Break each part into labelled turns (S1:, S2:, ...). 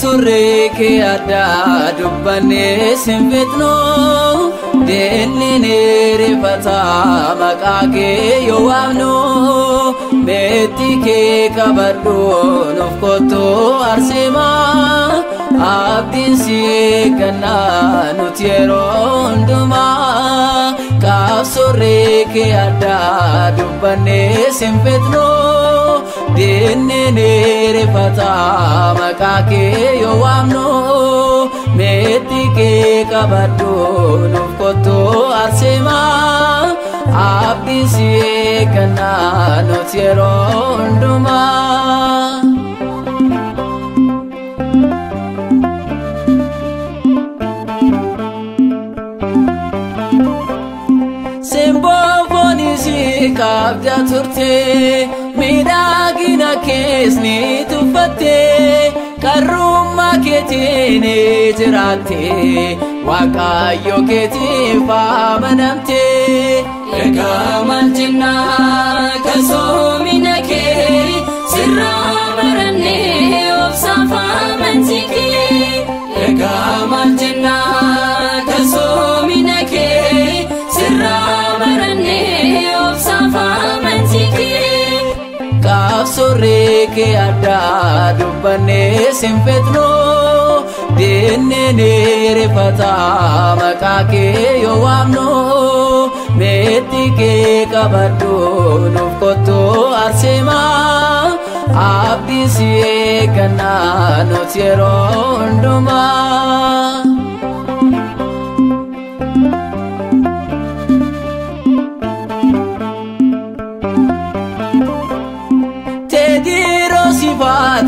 S1: Qaabsurree kee addaa dubbannee sinfitnu diinni ni rifata maqaa kee yoo waamnu meetti kee qabadhu nuuf kottu Arseemaa abdiin si eeggannaa nuti yeroo hundumaa. Qaabsurree kee addaa dubbannee sinfitnu diinni ni rifata maqaa kee yoo waamnu meetti kee qabadhu nuuf kottu Arseemaa abdiin si eeggannaa nuti yeroo hundumaa. Simboo qabda turte miidhagina kees ni tuffatte qarrummaa keetiin jiraatte Waaqayyo keetiif amanamte.
S2: Egaa maal jennaa kan soomina kee sirraa barannee obsaaf amantii kee. Egaa maal jennaa kan soomina kee sirraa barannee obsaaf amantii kee.
S1: Qaabsurree kee addaa dubbannee sinfitnu diinni ni rifata maqaa kee yoo waamnu meetti kee qabadhu nuuf kottu Arseemaa abdiin si eeggannaa nuti yeroo hundumaa. Sifaat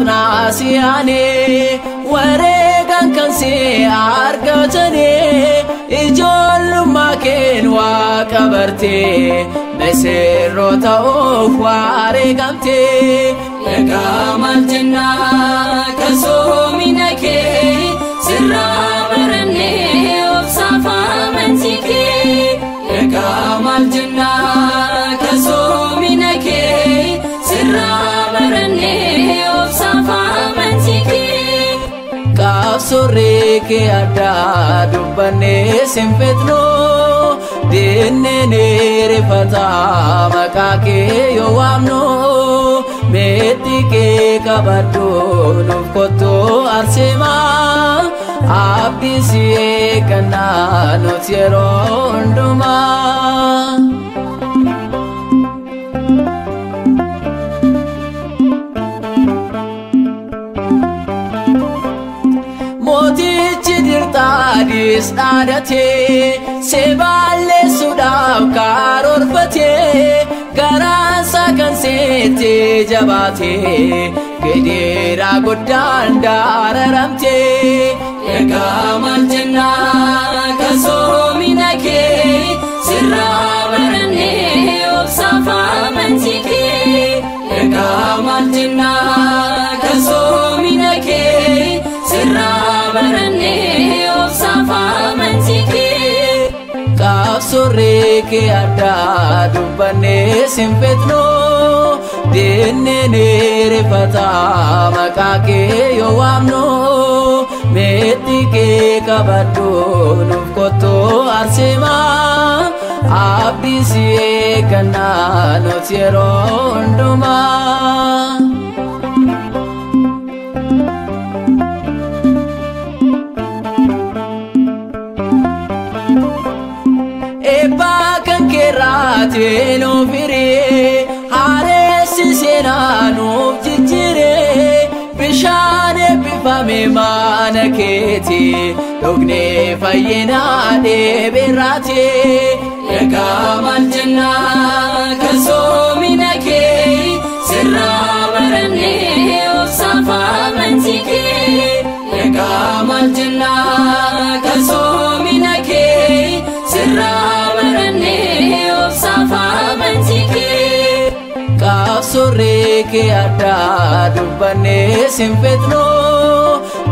S1: wareegaan kan si argatanii ijoollummaa keen waaqa bartee misirroo ta'uuf wareegamtee.
S2: Egaa maal jennaa kan soomina kee sirraa barannee obsaaf amantii kee. Egaa maal jennaa kan soomina kee sirraa barannee obsaaf amantii kee.
S1: Qaabsurree kee addaa dubbannee sinfitnu diinni ni rifata maqaa kee yoo waamnu meetti kee qabadhu nuuf kottu Arseemaa abdiin si eeggannaa nuti yeroo hundumaa. Mootichi Dirxaadis dhaadhatee si balleessuudhaaf karoorfatee garaansaa kan seetti jabaatee gidiraa guddaan dararamtee.
S2: Egaa maal jennaa kan soomina kee sirraa barannee obsaaf amantii kee. Egaa maal jennaa kan soomina kee sirraa barannee obsaaf amantii kee.
S1: Qaabsurree kee addaa dubbannee sinfitnu diinni ni rifata maqaa kee yoo waamnu meetti kee qabadhu nuuf kottu Arseemaa abdiin si eeggannaa nuti yeroo hundumaa. Eebbaa kan keerraatiin nuuf hiree haaressi seenaa nuuf jijjiiree bishaan eebbifame mana keetii dhugnee fayyinaa dheeberraati.
S2: Egaa maal jennaa kan soomina kee sirraa barannee obsaaf amantii kee. Egaa maal jennaa kan soomina kee sirraa barannee obsaaf amantii kee.
S1: Qaabsurree kee addaa dubbannee sinfitnu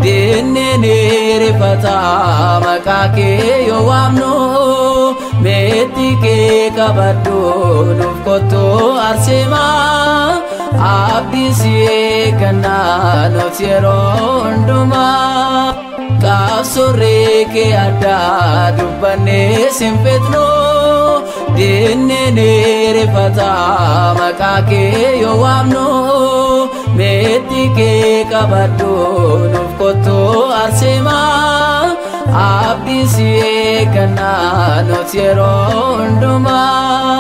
S1: diinni ni rifata maqaa kee yoo waamnu meetti kee qabadhu nuuf kottu Arseemaa Abdii si eeggannaa nuti yeroo hundumaa. Qaabsurree kee addaa dubbannee sin fixnu. Diinni ni rifata maqaa kee yoo waamnu. Meetti kee qabadhu nuuf kottu Arseemaa. Abdii si eeggannaa nuti yeroo hundumaa.